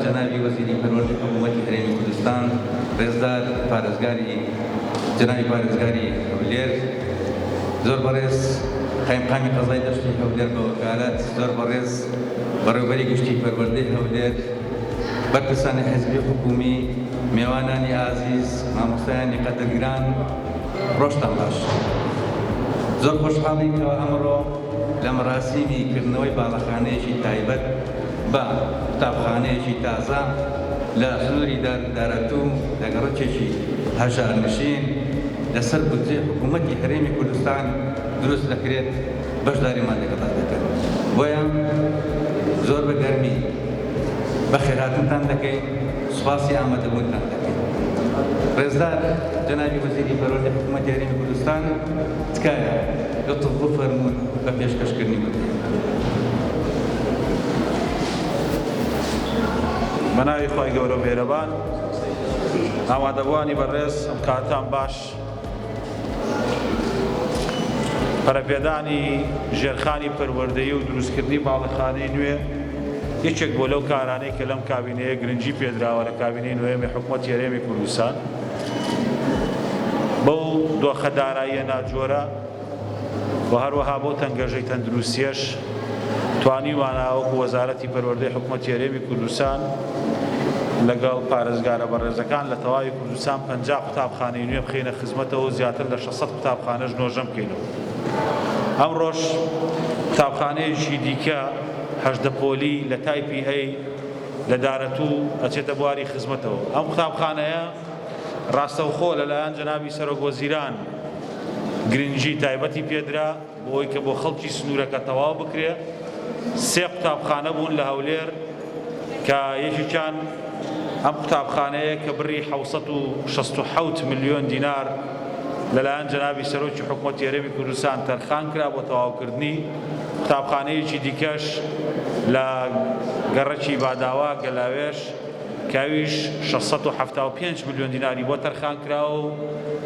جەنابی وەزیری پەروەردەی حکوومەتی هەرێمی کوردستان، ڕێزدار پارێزگاری جەنابی پارێزگاری هەولێر، زۆر بەڕێز قایمقامی قەزای دەشتی هەولێر بە وەکالەت، زۆر بەڕێز بەڕێوەبەری گشتی پەروەردەی هەولێر، بەرپرسانی حیزبی و حکوومی، مێوانانی ئازیز، مامۆستایانی قەدرگران، ڕۆژتان باش. زۆر خۆشحاڵین کەوا ئەمڕۆ لە مەراسیمی کردنەوەی باڵەخانەیەکی تایبەت بە قوتابخانەیەکی تازە لە سنووری دارەتوو لە گەڕەکێکی هەژارنشین لەسەر بودجەی حکوومەتی هەرێمی کوردستان دروست دەکرێت بەشداریمان لەگەڵدا دەکەن. بۆیە زۆر بە گەرمی بەخێرهاتنتان دەکەین، سوپاسی ئامادەبوونتان دەکەین. ڕێزدار جەنابی وەزیری پەروەردەی حکوومەتی هەرێمی کوردستان، تکایە لوتف بفەرموون بە پێشکەشکردنی وتەیەک. بە ناوی خوای گەورە و میهرەبان. ئامادەبووانی بەڕێز ئەم کاتتان باش. پەرەپێدانی ژێرخانی پەروەردەیی و دروستکردنی باڵەخانەی نوێ یەکێک بووە لەو کارانەی کە لەم کابینەیە گرنگی پێدراوە لە کابینەی نۆیەمی حکومەتی هەرێمی کوردستان بەو دۆخە داراییە ناجۆرە و هەروەها بۆ تەنگەژەی تەندروستیەش توانیومانە وەکو وەزارەتی پەروەردەی حکومەتی هەرێمی کوردستان لەگەڵ پارێزگارە بەڕێزەکان لە تەواوی کوردستان 50 قوتابخانەی نوێ بخەینە خزمەتەوە و زیاتر لە 600 قوتابخانەش نۆژەن بکەینەوە. ئەمڕۆش قوتابخانەیەکی دیکە 18 پۆلی لە تایپی A لە دارەتوو ئەچێتە بواری خزمەتەوە. ئەم قوتابخانەیە ڕاستەوخۆ لەلایەن جەنابی سەرۆک وەزیران گرنگی تایبەتی پێدرا بۆ ئەوەی کە بۆ خەڵکی سنوورەکە تەواو بکرێ. سێ قوتابخانە بوون لە هەولێر کە یەکێکیان ئەم قوتابخانەیە کە بڕی 767 ملیۆن دینار لەلایەن جەنابی سەرۆکی حکومەتی هەرێمی کوردستان تەرخان کرا بۆ تەواوکردنی، قوتابخانەیەکی دیکەش لە گەڕەکی باداوا، گەلاوێژ، کە ئەویش 675 ملیۆن دیناری بۆ تەرخان کراوە و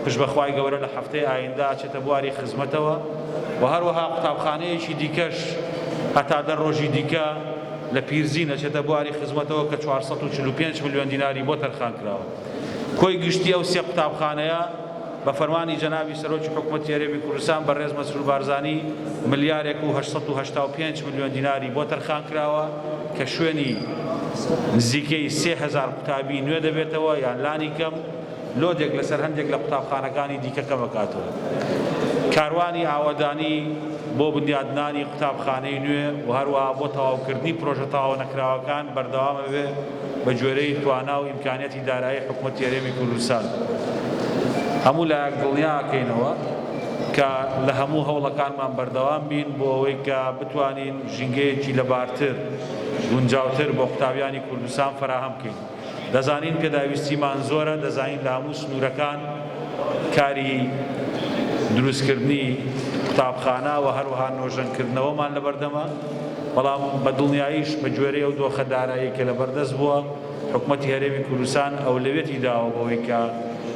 پشت بە خوای گەورە لە هەفتەی ئایندە ئەچێتە بواری خزمەتەوە و هەروەها قوتابخانەیەکی دیکەش هەتا دە ڕۆژی دیکە لە پیرزین ئەچێتە بواری خزمەتەوە کە 445 ملیۆن دیناری بۆ تەرخان کراوە. کۆی گشتی ئەو سێ قوتابخانەیە بە فەرمانی جەنابی سەرۆکی حکومەتی هەرێمی کوردستان بەڕێز مەسرور بارزانی ملیارێک و 885 ملیۆن دیناری بۆ تەرخان کراوە کە شوێنی نزیکەی 3000 قوتابی نوێ دەبێتەوە یان لانی کەم لۆدێک لەسەر هەندێک لە قوتابخانەکانی دیکە کەمەکاتەوە. کاروانی ئاوەدانی بۆ بنیادنانی قوتابخانەی نوێ و هەروەها بۆ تەواوکردنی پرۆژە تەواونەکراوەکان بەردەوام ئەبێ بە گوێرەی توانا و ئیمکانیەتی دارایی حکومەتی هەرێمی کوردستان. هەموو لایەک دڵنیا ئەکەینەوە کە لە هەموو هەوڵەکانمان بەردەوام بین بۆ ئەوەی کە بتوانین ژینگەیەکی لەبارتر، گونجاوتر بۆ قوتابیانی کوردستان فەراهەم بکەین. دەزانین پێداویستیمان زۆرە، دەزانین لە هەموو سنوورەکان کاری دروستکردنی قوتابخانە و هەروەها نۆژەنکردنەوەمان لەبەردەمە، بەڵام بە دڵنیاییش بە گوێرەی ئەو دۆخە داراییەی کە لەبەردەست بووە، حکومەتی هەرێمی کوردستان ئەولەویەتی داوە بەوەی کە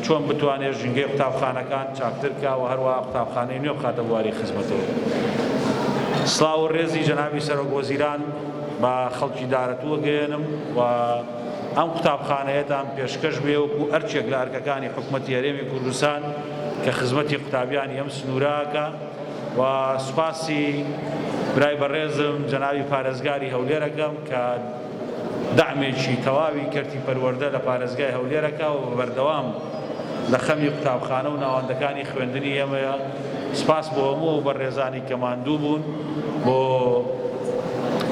چۆن بتوانێت ژینگەی قوتابخانەکان چاکتر بکا و هەروەها قوتابخانەی نوێ بخاتە بواری خزمەتەوە. سڵاو و ڕێزی جەنابی سەرۆک وەزیران بە خەڵکی دارەتوو ئەگەیەنم و ئەم قوتابخانەیەتان پێشکەش بێ وەکو ئەرکێک لە ئەرکەکانی حکومەتی هەرێمی کوردستان کە خزمەتی قوتابیانی ئەم سنوورە ئەکا و سوپاسی برای بەڕێزم جەنابی پارێزگاری هەولێر ئەکەم کە دەعمێکی تەواوی کەرتی پەروەردە لە پارێزگای هەولێر ئەکا و بە بەردەوام لە خەمی قوتابخانە و ناوەندەکانی خوێندنی ئێمەیە. سپاس بۆ هەموو ئەو بەڕێزانی کە ماندوو بوون، بۆ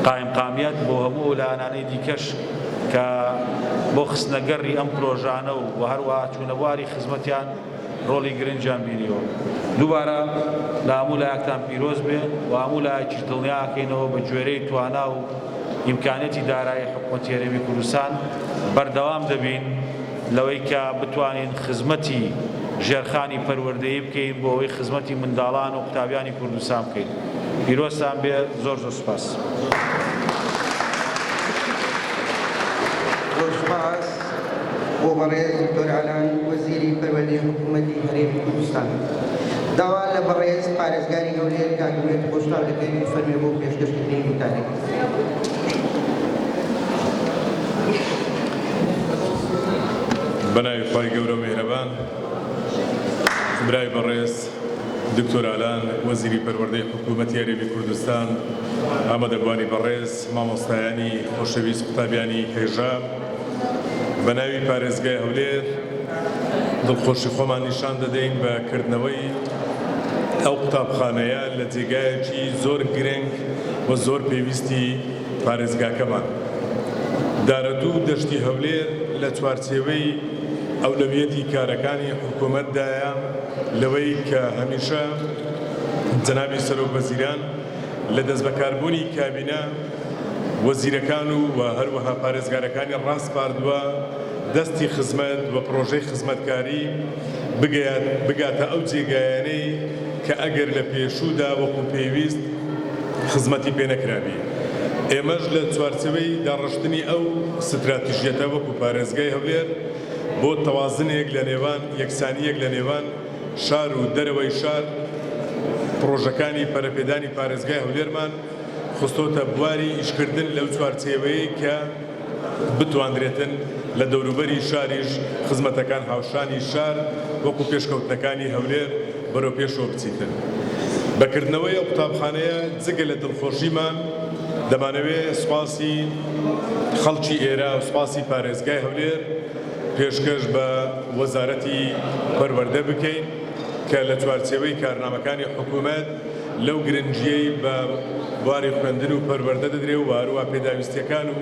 قایمقامیەت، بۆ هەموو ئەو لایەنانەی دیکەش کە بۆ خستنەگەڕی ئەم پرۆژانە و هەروەها چوونە بواری خزمەتیان ڕۆڵی گرنگیان بینیوە. دووبارە لە هەموو لایەکتان پیرۆز بێ و هەموو لایەکیش دڵنیا ئەکەینەوە بە گوێرەی توانا و ئیمکانیەتی دارایی حکومەتی هەرێمی کوردستان بەردەوام دەبین لەوەی کە بتوانین خزمەتی ژێرخانی پەروەردەیی بکەین بۆ ئەوەی خزمەتی منداڵان و قوتابیانی کوردستان بکەین. پیرۆزتان بێ، زۆر زۆر سوپاس. زۆر سوپاس بۆ بەڕێز دکتۆر ئالان وەزیری پەروەردەی حکوومەتی هەرێمی کوردستان. داوا لە بەڕێز پارێزگاری هەولێر کاک ئومێد خۆشناو دەکەین بفەرموێ بۆ پێشکەشکردنی وتارێک. بەناوی خوای گەورە و میهرەبان برای بەڕێز دکتۆر ئالان وەزیری پەروەردەی حکوومەتی هەرێمی کوردستان ئامادەبووانی بەڕێز مامۆستایانی خۆشەویست قوتابیانی هێژا بەناوی پارێزگای هەولێر دڵخۆشی خۆمان نیشان دەدەین بە کردنەوەی ئەو قوتابخانەیە لە جێگایەکی زۆر گرنگ و زۆر پێویستی پارێزگاکەمان. دارەتوو و دەشتی هەولێر لە چوارچێوەی ئەولەویەتی کارەکانی حکومەتدایە لەوەی کە هەمیشە جەنابی سەرۆک وەزیران لە دەستبەکاربوونی کابینە وەزیرەکان و و هەروەها پارێزگارەکانی ڕاسپاردووە دەستی خزمەت و پڕۆژەی خزمەتکاری بگاتە ئەو جێگایانەی کە ئەگەر لە پێشوودا وەکو پێویست خزمەتی پێ نەکرابی. ئێمەش لە چوارچێوەی داڕشتنی ئەو ستراتیژیەتە وەکو پارێزگای هەولێر بۆ تەوازنێک لە نێوان یەکسانییەک لە نێوان شار و دەرەوەی شار پڕۆژەکانی پەرەپێدانی پارێزگای هەولێرمان خستۆتە بواری ئیشکردن لەو چوارچێوەیەی کە بتواندرێتن لە دەوروبەری شاریش خزمەتەکان هاوشانی شار وەکو پێشکەوتنەکانی هەولێر بەرەو پێشەوە بچیتن. بە کردنەوەی ئەو قوتابخانەیە جگە لە دڵخۆشیمان دەمانەوێ سوپاسی خەڵکی ئێرە و سوپاسی پارێزگای هەولێر پێشکەش بە وەزارەتی پەروەردە بکەین کە لە چوارچێوەی کارنامەکانی حکوومەت لەو گرنگییەی بە بواری خوێندن و پەروەردە دەدرێ و هەروەها پێداویستییەکان و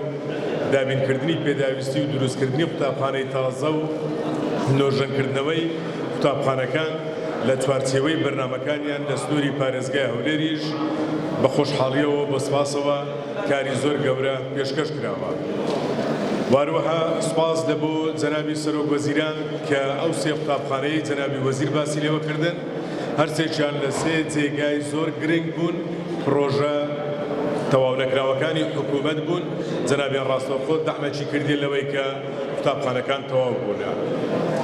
دابینکردنی پێداویستی و دروستکردنی قوتابخانەی تازە و نۆژەنکردنەوەی قوتابخانەکان لە چوارچێوەی بەرنامەکانیان لە سنووری پارێزگای هەولێریش بە خۆشحاڵییەوە و بە سوپاسەوە کاری زۆر گەورە پێشکەش کراوە و هەروەها سوپاس لە بۆ جەنابی سەرۆک وەزیران کە ئەو سێ قوتابخانەیەی جەنابی وەزیر باسی لێوە کردن هەرسێکیان لە سێ جێگای زۆر گرنگ بوون، پڕۆژە تەواونەکراوەکانی حکوومەت بوون، جەنابیان ڕاستەوخۆ دەعمێکی کردیە لەوەی کە قوتابخانەکان تەواو بوونە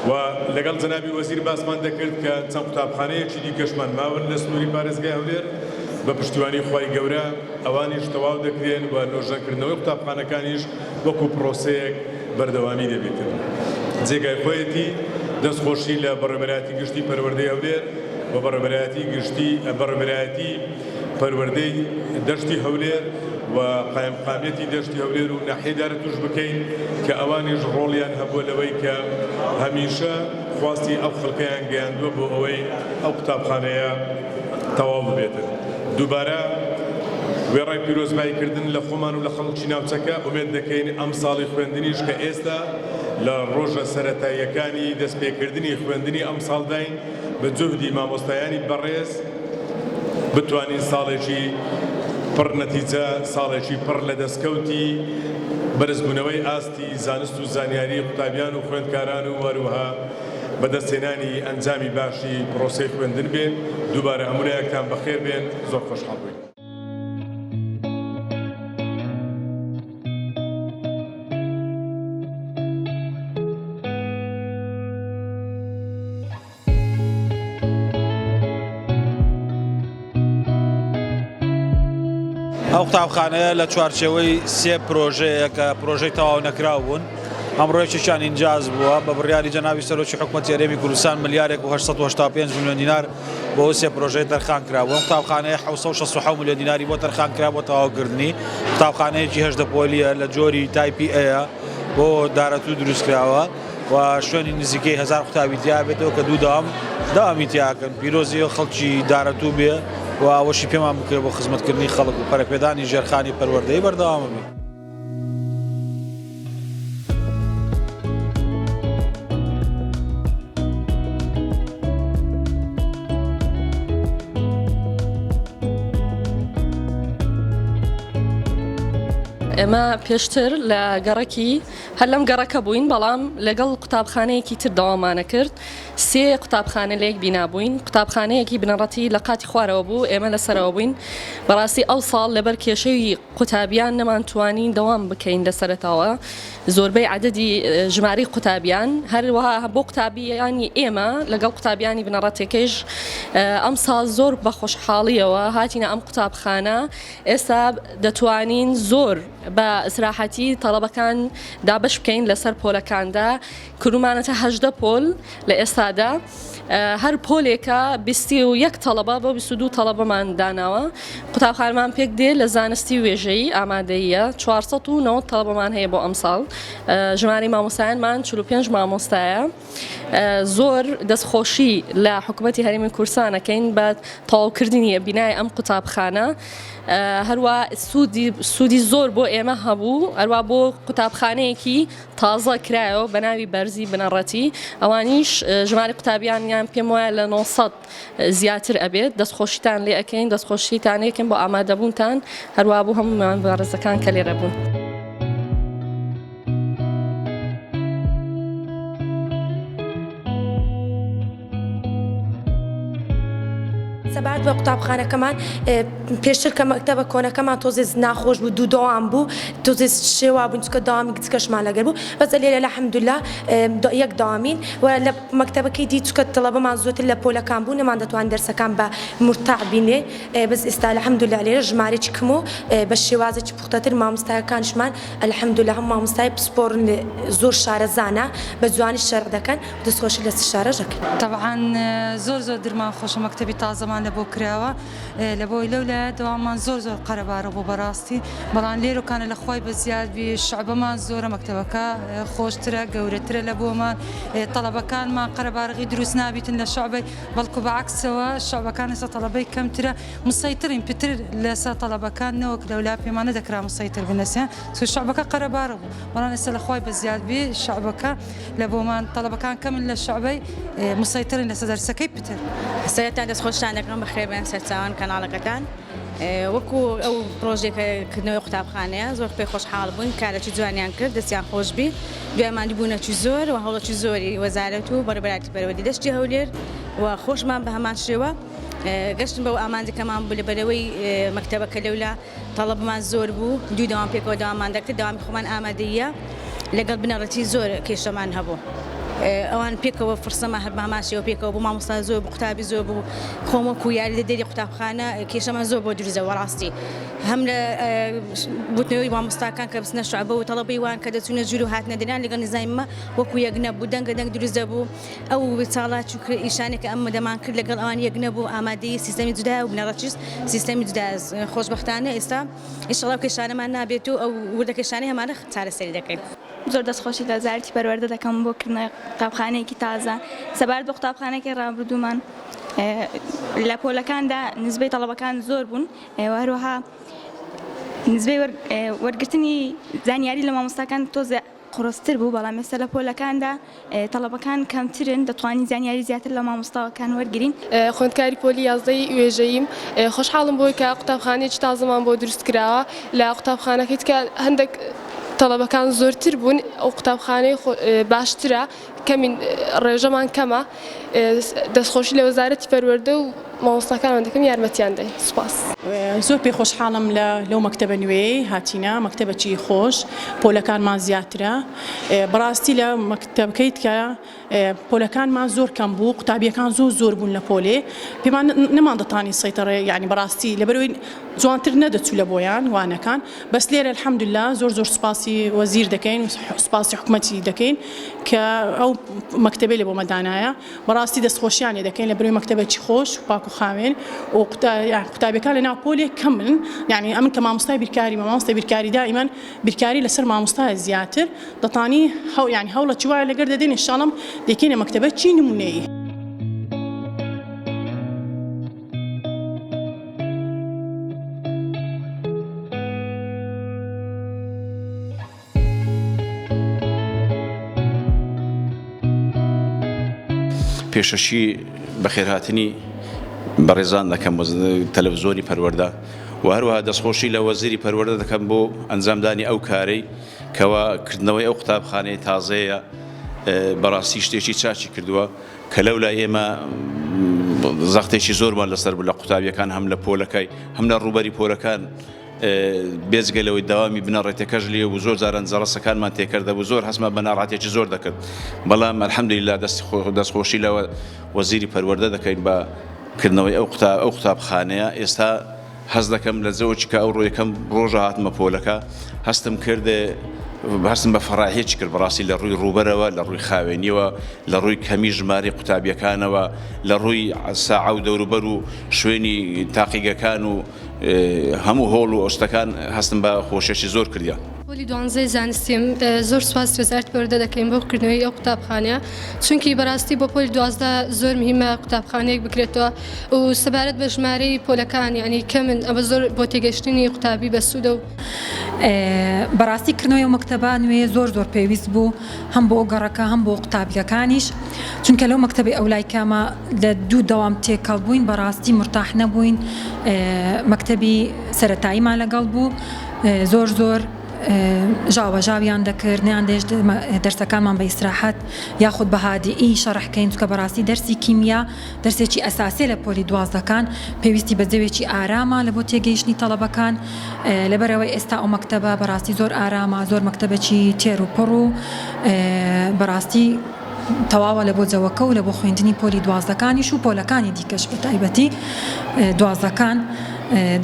و لەگەڵ جەنابی وەزیر باسمان دەکرد کە چەند قوتابخانەیەکی دیکەشمان ماون لە سنووری پارێزگای هەولێر بە پشتیوانی خوای گەورە ئەوانیش تەواو دەکرێن و نۆژەنکردنەوەی قوتابخانەکانیش وەکو پڕۆسەیەک بەردەوامی دەبێتن. جێگای خۆیەتی دەستخۆشی لە بەڕێوەبەرایەتی گشتی پەروەردەی هەولێر و بەڕێوەبەرایەتی گشتی بەڕێوەبەرایەتی پەروەردەی دەشتی هەولێر و قایمقامیەتی دەشتی هەولێر و ناحیەی دارەتووش بکەین کە ئەوانیش ڕۆڵیان هەبووە لەوەی کە هەمیشە خواستی ئەو خەڵکەیان گەیاندووە بۆ ئەوەی ئەو قوتابخانەیە تەواو ببێتن. دووبارە وێڕای پیرۆزبایی کردن لە خۆمان و لە خەڵکی ناوچەکە، ئومێد دەکەین ئەمساڵی خوێندنیش کە ئێستا لە ڕۆژە سەرەتاییەکانی دەستپێکردنی خوێندنی ئەمساڵداین، بە جوهدی مامۆستایانی بەڕێز بتوانین ساڵێکی پڕ نەتیجە، ساڵێکی پڕ لە دەستکەوتی بەرزبوونەوەی ئاستی زانست و زانیاری قوتابیان و خوێندکاران و هەروەها بەدەستهێنانی ئەنجامی باشی پرۆسەی خوێندن بێ، دووبارە هەموو لایەکتان بەخێر بێن، زۆر خۆشحاڵ بووین. ئەو قوتابخانەیە لە چوارچێوەی سێ پرۆژەیە کە پرۆژەی تەواو نەکراو بوون ئەمڕۆ یەکێکیان ئینجاز بووە بە بڕیاری جەنابی سەرۆکی حکومەتی هەرێمی کوردستان ملیارێک و 885 ملیۆن دینار بۆ ئەو سێ پرۆژەیە تەرخان کرا بوو. ئەم قوتابخانەیە 767 ملیۆن دیناری بۆ تەرخان کرا بۆ تەواوکردنی. قوتابخانەیەکی هەژدە پۆلییە لە جۆری تایپی ئەیە بۆ دارەتوو دروستکراوە و شوێنی نزیکەی هەزار قوتابی تیا بێتەوە کە دوو دەوام دەوامی تیاکەن. پیرۆزی خەڵکی دارەتوو بێ و ئەوەشی پێمان بکرێت بۆ خزمەتکردنی خەڵک و پەرەپێدانی ژێرخانی پەروەردەیی بەردەوام بین. ئێمە پێشتر لە گەڕەکی هەر لەم گەڕەکە بووین بەڵام لەگەڵ قوتابخانەیەکی تر دەوامانە کرد سێ قوتابخانە لە یەک بینا بووین قوتابخانەیەکی بنەڕەتی لە قاتی خوارەوە بوو ئێمە لە سەرەوە بووین بەڕاستی ئەو ساڵ لەبەر کێشەی قوتابیان نەمانتوانی دەوام بکەین لە سەرەتاوە زۆربەی عەدەدی ژمارەی قوتابیان هەروەها بۆ قوتابیانی ئێمە لەگەڵ قوتابیانی بنەڕەتەکەیش ئەمساڵ زۆر بە خۆشحاڵیەوە هاتینە ئەم قوتابخانە ئێستا دەتوانین زۆر. بە ئیسراحەتی تەڵەبەکان دابەش بکەین لەسەر پۆلەکاندا کردومانەتە 18 پۆل لە ئێستادا هەر پۆلێکە 21 تەڵەبە بۆ 22 تەڵەبەمان داناوە قوتابخانەمان پێک دێ لە زانستی و وێژەیی ئامادەییە 490 تەڵەبەمان هەیە بۆ ئەمساڵ ژمارەی مامۆستایانمان 45 مامۆستایە زۆر دەستخۆشی لە حکوومەتی هەرێمی کوردستان ئەکەین بە تەواوکردنی بینای ئەم قوتابخانە هەروە سوودی سوودی زۆر بۆ ئێمە هەبوو ئەروا بۆ قوتابخانەیەکی تازە کرایەوە بە ناوی بەرزی بنەڕەتی ئەوانیش ژماری قوتابیانیان پێم وایە لە 900 زیاتر ئەبێت دەستخۆشیتان لێ ئەکەین دەستخۆشیتان یەکەم بۆ ئامادەبوونتان هەروە بۆ هەموو بەڕێزەکان کە لێرە بوون. سەبارەت بە قوتابخانەکەمان پێشتر کە مەکتەبە کۆنەکەمان تۆزێ ناخۆش بوو دوو دەوام بوو تۆزێ شێوا بووین چونکە دەوامی گچکەشمان لەگەر بوو بەس لێرە الحمدللە یەک دەوامین و لە مەکتەبەکەی دی چونکە تەڵەبەمان زۆرتر لە پۆلەکان بوو نەماندەتوانی دەرسەکان بە مورتاح بینێ بەس ئێستا الحمدللە لێرە ژمارەیەکی کم و بە شێوازێکی پوختەتر مامۆستاکانیشمان الحمدللە هەموو مامۆستای پسپۆڕن زۆر شارەزانە بە جوانی شەرح دەکەن دەستخۆشی لە شارەش دەکەین. تەبعەن زۆر زۆر درمان خۆشە مەکتەبی تازەمان لەبۆ کراوە لەبۆی لەو لایە دەوامان زۆر زۆر قەرەبارە بۆ بەڕاستی بەڵام لێرۆکانە لە خوای بەزیاد بی شعبەمان زۆرە مەکتەبەکە خۆشترە گەورەترە لە بۆمان تەڵەبەکانمان قەرەبارغی دروست نابیتن لە شعبەی بەڵکو بە عەکسەوە شعبەکان ئێستا تەڵەبەی کەمترە مسەیترین پتر لەسەر تەڵەبەکان نەوەک لەولا پێمان نەدەکرا مسەیتر بن لەسیان چونکە شعبەکە قەرەبارغ بوو بەڵام ئێستا لە خوای بەزیاد بی شعبەکە لە بۆمان تەڵەبەکان کەمن لە شعبەی مسەیترن لەسەر دەرسەکەی پتر. سەرەتا دەستخۆشتان دەکەم بەخێربێن سەرچاوان کەناڵەکەتان وەکو ئەو پرۆژەی کە کردنەوەی قوتابخانەیە زۆر پێی خۆشحاڵ بووین کارێکی جوانیان کرد دەستیان خۆش بی دوای ماندووبوونێکی زۆر و هەوڵێکی زۆری وەزارەت و بەڕێوەبەرایەتی پەروەردەی دەشتی هەولێر و خۆشمان بە هەمان شێوە گەشتن بەو ئامانجەکەمان بوو لەبەرەوەی مەکتەبەکە لەولا تەڵەبمان زۆر بوو دوو دەوام پێکەوە دەوامان دەکرد دەوامی خۆمان ئامادەییە لەگەڵ بنەڕەتی زۆر کێشەمان هەبوو ئەوان پێکەوە فرسەمان هەر بەهەمان شێوە پێکەوە بوو مامۆستا زۆر بوو قوتابی زۆر بوو خۆم وەکو یاریدەدەری قوتابخانە کێشەمان زۆر بۆ دروست دەبوو ڕاستی هەم لە بوتنەوەی مامۆستاکان کە بچنە شعبە و تەڵەبەی وان کە دەچوونە ژوور و هاتنە دەریان لەگەڵ نزای مە وەکو یەک نەبوو دەنگە دەنگ دروست دەبوو ئەو چاڵاکی و ئیشانەی کە ئەمە دەمان کرد لەگەڵ ئەوان یەک نەبوو ئامادەیی سیستەمی جودایە و بنەڕەتیش سیستەمی جودایە خۆشبەختانە ئێستا ئیشەڵا ئەو کێشانەمان نابێت و ئەو وردە کێشانەی هەمانە چارەسەری دەکەین. زۆر دەستخۆشی لە وەزارەتی پەروەردە دەکەم بۆ کردنەوەی قوتابخانەیەکی تازە سەبارەت بە قوتابخانەکەی ڕابردوومان لە پۆلەکاندا نسبەی تەڵەبەکان زۆر بوون و هەروەها نسبەی وەرگرتنی زانیاری لە مامۆستاکان تۆزێ قوڕستر بوو، بەڵام ئێستا لە پۆلەکاندا تەڵەبەکان کەمترن، دەتوانین زانیاری زیاتر لە مامۆستاکان وەرگرین. خوێندکاری پۆلی یازدەی وێژەییم، خۆشحاڵم بەوەی کە قوتابخانەیەکی تازەمان بۆ دروست کراوە، لە قوتابخانەکەی تکا هەندێک تەڵەبەکان زۆرتر بوون، ئەو قوتابخانەی باشترە، کەمین ڕێژەمان کەمە، دەستخۆشی لە وەزارەتی پەروەردە و مامۆستاکانمان دەکەم یارمەتیان دەین سوپاس. زۆر پێ خۆشحاڵم لە لەو مەکتەبە نوێیەی هاتینە مەکتەبەکی خۆش پۆلەکانمان زیاترە بەڕاستی لە مەکتەبکەی تکە پۆلەکانمان زۆر کەم بوو قوتابیەکان زۆر زۆر بوون لە پۆلێ پێمان نەمان دەتانی سەیتەڕێ یعنی بەڕاستی لەبەرەوەی جوانتر نەدەچوو لە بۆیان وانەکان بەس لێرە الحمدللە زۆر زۆر سوپاسی وەزیر دەکەین و سوپاسی حکومەتی دەکەین کە ئەو مەکتەبەی لە بۆمە دانایە بەڕاستی دەستخۆشیان لێ دەکەین لە بەرەوەی مەکتەبەکی خۆش و پاک و خاوێن و قوتابیەکان لە ناو پۆلێک کەمن یعنی ئەمن کە مامۆستای بیرکاریمە مامۆستای بیرکاری دائیمەن بیرکاری لەسەر مامۆستایە زیاتر دەتانی هەو یعنی هەوڵەکی وایە لەگەر دەدەین ان شاء اللە دەیکەینە مەکتەبەکی نمونەیی. پێشەکی بەخێرهاتنی بەڕێزان دەکەم تەلەڤزیۆنی پەروەردە و هەروەها دەستخۆشی لە وەزیری پەروەردە دەکەم بۆ ئەنجامدانی ئەو کارەی کەوا کردنەوەی ئەو قوتابخانەی تازەیە بەڕاستی شتێکی چاکی کردووە کە لەولا ئێمە زەختێکی زۆرمان لەسەر بوو لە قوتابیەکان هەم لە پۆلەکەی هەم لە ڕووبەری پۆلەکان بێجگە لەوەی دەوامی بنەڕەتەکەش لێ بوو زۆر جاران جەڕەسەکانمان تێکەر دەبوو زۆر هەستمان بە ناڕەحەتێکی زۆر دەکرد بەڵام الحمدللە دەست دەستخۆشی لە وەزیری پەروەردە دەکەین بە کردنەوەی ئەو قوتاب ئەو قوتابخانەیە ئێستا هەست دەکەم لە جەوەکی کە ئەوڕۆ یەکەم ڕۆژە هاتمە پۆلەکە هەستم کرد هەستم بە فەڕاهێکی کرد بەڕاستی لە ڕووی ڕووبەرەوە لە ڕووی خاوێنیەوە لە ڕووی کەمی ژمارەی قوتابیەکانەوە لە ڕووی ساعە و دەوروبەر و شوێنی تاقیگەکان و هەموو هۆڵ و ئۆستەکان هەستم بە خۆشیەکی زۆر کردیە. پۆلی دوانزەی زانستیم زۆر سوپاسی وەزارەتی پەروەردە دەکەین بۆ کردنەوەی ئەو قوتابخانەیە چونکی بەراستی بۆ پۆلی 12 زۆر مهمە قوتابخانەیەک بکرێتەوە و سەبارەت بە ژمارەی پۆلەکان یعنی کەمن ئەمە زۆر بۆ تێگەشتنی قوتابی بەسوودە و بەڕاستی کردنەوەی ئەو مەکتەبە نوێیە زۆر زۆر پێویست بوو هەم بۆ گەڕەکە هەم بۆ قوتابیەکانیش چونکە لەو مەکتەبەی ئەولای کامە لە دوو دەوام تێکەڵ بووین بەڕاستی مورتاح نەبووین مەکتەبی سەرەتاییمان لەگەڵ بوو زۆر زۆر ژاوەژاویان دەکرد نیان دەێشت دەرسەکانمان بە ئیسراحەت یاخود بە هادیئی شەڕحکەین چونکە بەڕاستی دەرسی کیمیا دەرسێکی ئەساسیە لە پۆلی دوازدەکان پێویستی بە جەوێکی ئارامە لە بۆ تێگەیشتنی تەڵەبەکان لەبەرئەوەی ئێستا ئەو مەکتەبە بەڕاستی زۆر ئارامە زۆر مەکتەبێکی تێر و پڕ و بەڕاستی تەواوە لە بۆ جەوەکە و لە بۆ خوێندنی پۆلی دوازدەکانیش و پۆلەکانی دیکەش بە تایبەتی دوازدەکان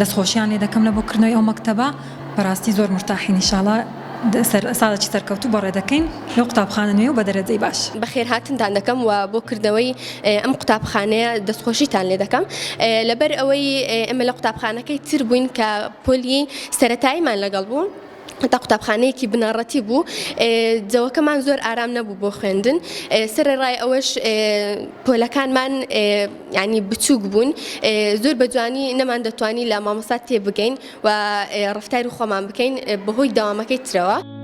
دەستخۆشیان لێ دەکەم لە بۆ کردنەوەی ئەو مەکتەبە بەراستی زۆر مورتاحین ئیشاڵا ساڵێکی سەرکەوتوو بەڕێ دەکەین لەو قوتابخانە نوێ و بە دەرەجەی باش. بەخێرهاتنتان دەکەم و بۆ کردنەوەی ئەم قوتابخانەیە دەستخۆشیتان لێ دەکەم لەبەر ئەوەی ئێمە لە قوتابخانەکەی تر بووین کە پۆلی سەرەتاییمان لەگەڵ بوو تا قوتابخانەیەکی بنەڕەتی بوو جەوەکەمان زۆر ئارام نەبوو بۆ خوێندن سەرەڕای ئەوەش پۆلەکانمان ینی بچووک بوون زۆر بە جوانی نەمان دەتوانی لە مامۆستا تێبگەین و ڕەفتاری خۆمان بکەین بەهۆی دەوامەکەی ترەوە.